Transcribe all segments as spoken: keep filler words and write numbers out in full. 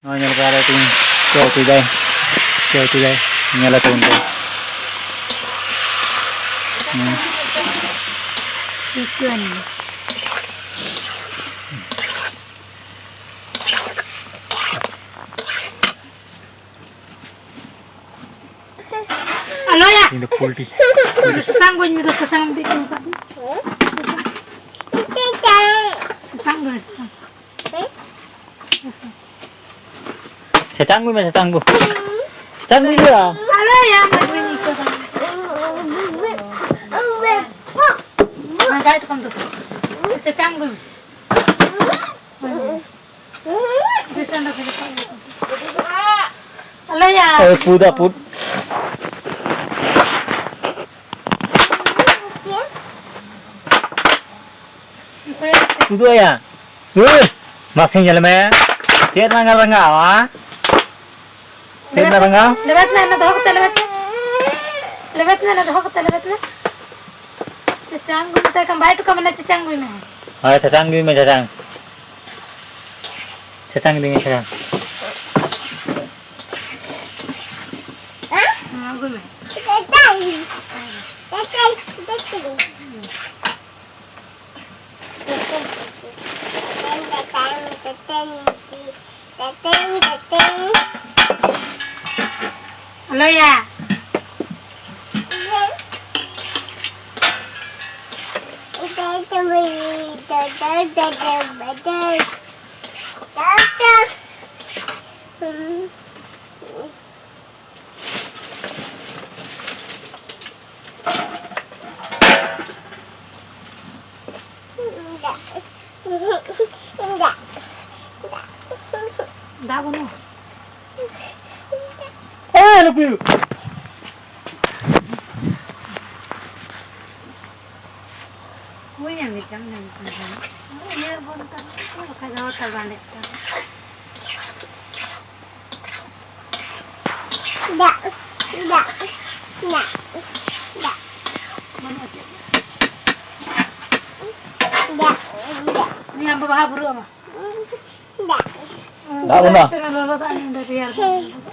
ᱱᱚᱣᱟ ᱧᱮᱞ ᱯᱮ, ᱟᱞᱮ ᱛᱤᱧ ᱪᱮᱫ ᱩᱛᱩᱭ ᱫᱟᱭ, ᱪᱮᱫ ᱩᱛᱩᱭ ᱫᱟᱭ, ᱧᱮᱞ ᱟᱯᱮ ᱩᱱᱠᱩ᱾ ᱦᱩᱸ᱾ ᱪᱤᱠᱟᱹᱱ᱾ ᱟᱞᱚᱭᱟ᱾ ᱤᱧ ᱫᱚ ᱯᱳᱞᱴᱤ᱾ ᱥᱟᱥᱟᱝ ᱜᱚᱡ ᱢᱮ ᱫᱚ, ᱥᱟᱥᱟᱝ ᱮᱢ ᱫᱤᱡ ᱟᱠᱟᱫ᱾ ᱥᱟᱥᱟᱝ ᱫᱚ, ᱥᱟᱥᱟᱝ᱾ ᱥᱮᱛᱟᱝ ᱟᱹᱜᱩᱭ ᱢᱮ, ᱥᱮᱛᱟᱝ ᱟᱹᱜᱩ᱾ ᱥᱮᱛᱟᱝ ᱟᱹᱜᱩᱭ ᱢᱮ᱾ ᱟᱞᱚᱭᱟ, ᱢᱚᱡᱽ ᱵᱟᱹᱧ ᱟᱹᱭᱠᱟᱹᱣ ᱫᱟ᱾ ᱦᱮᱸ, ᱡᱟᱦᱟᱸᱭ ᱛᱟᱠᱚᱢ ᱫᱚ᱾ ᱥᱮᱛᱟᱝ ᱟᱹᱜᱩᱭ ᱢᱮ᱾ ᱟᱞᱚᱭᱟ᱾ ᱳᱭ ᱯᱩᱫᱟ ᱯᱩᱫ᱾ ᱩᱫᱩᱜ ᱟᱭᱟ᱾ ᱳᱭ, ᱢᱟᱥᱮ ᱧᱮᱞ ᱢᱮ᱾ ᱪᱮᱫ ᱨᱟᱸᱜᱟᱣ ᱨᱟᱸᱜᱟᱣᱟ? ᱪᱮᱫ ᱨᱮᱱᱟᱜ ᱨᱟᱸᱜᱟᱣ? ᱞᱮᱵᱮᱫ ᱢᱮ, ᱚᱱᱟ ᱫᱚᱦᱚ ᱠᱟᱛᱮ ᱞᱮᱵᱮᱫ ᱢᱮ᱾ ᱞᱮᱵᱮᱫ ᱢᱮ, ᱚᱱᱟ ᱫᱚᱦᱚ ᱠᱟᱛᱮ ᱞᱮᱵᱮᱫ ᱢᱮ᱾ ᱪᱮᱪᱟᱝ ᱜᱩᱭ ᱢᱮᱛᱟᱭ ᱠᱷᱟᱱ ᱵᱟᱭ ᱴᱷᱚᱠᱟ, ᱢᱟᱱᱮ ᱪᱮᱪᱟᱝ ᱜᱩᱭ ᱢᱮ᱾ ᱦᱳᱭ, ᱪᱮᱪᱟᱝ ᱜᱩᱭ ᱢᱮ, ᱪᱮᱪᱟᱝ᱾ ᱪᱮᱪᱟᱝ ᱜᱩᱭ ᱢᱮ, ᱪᱮᱪᱟᱝ᱾ ᱦᱮᱸ, ᱟᱹᱜᱩᱭ ᱢᱮ᱾ ᱟᱞᱚᱭᱟ᱾ ᱫᱟᱜ ᱵᱟᱹᱱᱩᱜᱼᱟ᱾ ᱮ, ᱱᱩᱠᱩ! ᱦᱩᱭ ᱮᱱ ᱜᱮ ᱪᱚᱝ, ᱢᱮᱱᱠᱷᱟᱱ ᱫᱚ ᱤᱭᱟᱹ ᱵᱚᱱ ᱠᱟᱱᱟ, ᱵᱟᱠᱷᱟᱡ ᱫᱚ ᱦᱚᱲ ᱛᱟᱵᱟᱱᱮᱫ ᱠᱟᱱᱟ᱾ ᱫᱟᱜ, ᱫᱟᱜ, ᱫᱟᱜ, ᱫᱟᱜ᱾ ᱵᱟᱹᱱᱩᱜᱼᱟ ᱪᱮᱫ ᱜᱮ᱾ ᱫᱟᱜ, ᱫᱟᱜ᱾ ᱩᱱᱤ ᱟᱢ ᱵᱟᱵᱟ ᱦᱟᱸᱜ ᱵᱷᱩᱨᱩᱜ ᱟᱢᱟ᱾ ᱫᱟᱜ᱾ ᱫᱟᱜ ᱵᱟᱹᱱᱩᱜᱼᱟ᱾ ᱫᱟᱜ ᱧᱩ ᱫᱚ ᱨᱮᱭᱟᱲ ᱫᱟᱜ ᱧᱩ ᱫᱚ᱾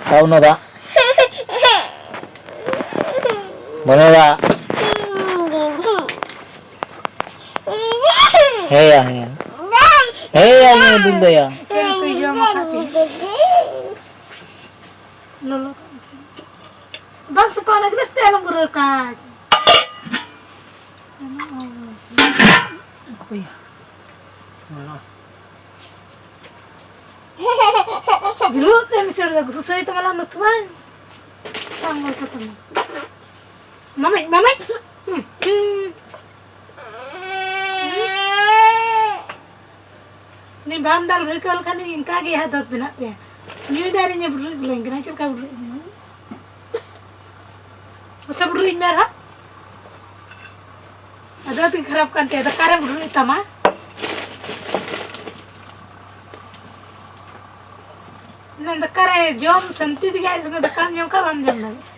ᱥᱟᱵ ᱱᱚ ᱫᱟᱜ᱾ ᱵᱚᱱᱚ ᱫᱟᱜ᱾ ᱦᱮᱸᱭᱟ, ᱦᱮᱸᱭᱟ᱾ ᱦᱮᱸᱭᱟ, ᱱᱩᱭ ᱫᱩᱞ ᱫᱚᱭᱟ᱾ ᱪᱮᱫ ᱩᱛᱩᱭ ᱡᱚᱢ ᱟᱠᱟᱫ ᱛᱮ? ᱞᱚᱞᱚ ᱠᱟᱜ ᱢᱮᱥᱮ᱾ ᱵᱟᱝ ᱥᱟᱯᱷᱟ ᱚᱱᱟ ᱜᱮ ᱵᱮᱥ ᱛᱮ ᱟᱞᱚᱢ ᱵᱩᱨᱟᱹ ᱠᱟᱡᱽ᱾ ᱚᱠᱚᱭᱟ? ᱡᱩᱞᱩᱜ ᱛᱮ ᱢᱤᱥᱟᱹᱲ ᱫᱚ ᱜᱷᱩᱥᱟᱹᱭ ᱛᱟᱢᱟ ᱞᱟᱝ ᱱᱩᱛᱩ ᱵᱟᱝ? ᱵᱟᱝ ᱜᱚᱞᱯᱚ ᱛᱟᱢᱟ᱾ ᱢᱟᱢᱟᱭ, ᱢᱟᱢᱟᱭ᱾ ᱦᱩᱸ, ᱦᱩᱸ᱾ ᱩᱱᱤ ᱵᱟᱢ ᱫᱟᱞ ᱵᱷᱤᱲᱠᱟᱹᱣ ᱞᱮᱠᱷᱟᱱ ᱤᱱᱠᱟ ᱜᱮ ᱦᱟᱫᱚᱛ ᱢᱮᱱᱟᱜ ᱛᱟᱭᱟ᱾ ᱧᱩᱭ ᱫᱟᱭ ᱟᱨ ᱤᱧᱮ ᱵᱩᱰᱨᱩᱡ ᱵᱚᱞᱚᱧ ᱠᱟᱱᱟ᱾ ᱪᱮᱫ ᱞᱮᱠᱟ ᱵᱩᱰᱨᱩᱡ ᱢᱮ? ᱢᱟᱥᱮ ᱵᱩᱰᱨᱩᱡ ᱢᱮ ᱟᱨᱦᱚᱸ᱾ ᱟᱫᱚ ᱟᱹᱰᱤ ᱠᱷᱟᱨᱟᱯ ᱠᱟᱱ ᱛᱟᱭᱟ᱾ ᱫᱟᱠᱟ ᱨᱮ ᱵᱩᱰᱨᱩᱡ ᱛᱟᱢᱟ᱾ ᱚᱱᱟ ᱫᱟᱠᱟ ᱨᱮ ᱡᱚᱢ ᱥᱟᱱᱛᱤ ᱛᱮᱜᱮ ᱟᱡ ᱥᱚᱸᱜᱮ ᱫᱟᱠᱟᱢ ᱡᱚᱢ ᱠᱷᱟᱱ ᱵᱟᱢ ᱡᱚᱢ ᱫᱟᱲᱮᱭᱟᱜᱼᱟ᱾